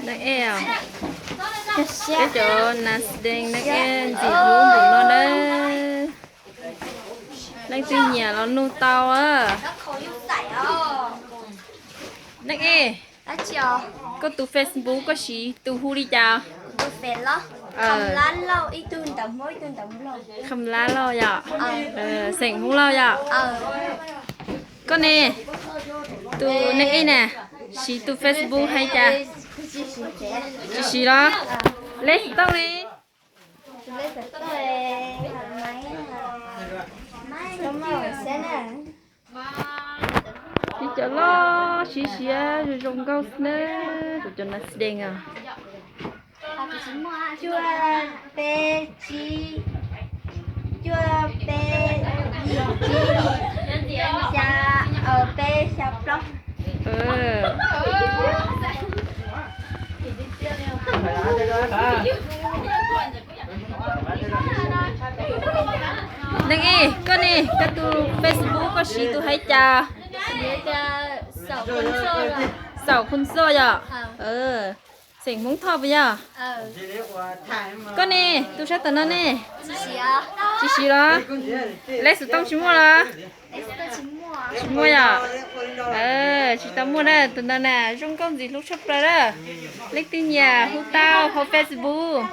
Neeg ej, peb cov nas dees neeg ej ntxim hlub npaum no na. Leej twg nyiam los nug tau. Neeg ej, koj tus Facebook koj siv tus hu li cas? Kham Lab Lauj yom? Xeem Hmoob Lauj yom? Koj ne, tus neeg ej na, siv tus Facebook hais cas? Tsis siv los? Leb xov tooj li. Siv cov loj siv siab zoo zoo nkauj xwb na, kuv cov nas dees os. Cuaj peb tsib, cuaj peb yim tsib, xya, peb xya plaub. Neeg ej, koj ne, koj tus Facebook koj siv tus hais cas? Xaum Khun Xoj yom? Xeem Hmoob Thoj puas yog? Koj ne, tus sab tom no ne? Tsis siv los? Leb xov tooj tsis muaj los? Tsis muaj yom? Tsis tau muaj na, tus ntawd na zoo nkauj ntxim hlub tshaj plaws na. Leej twg nyiam hu tau hauv Facebook.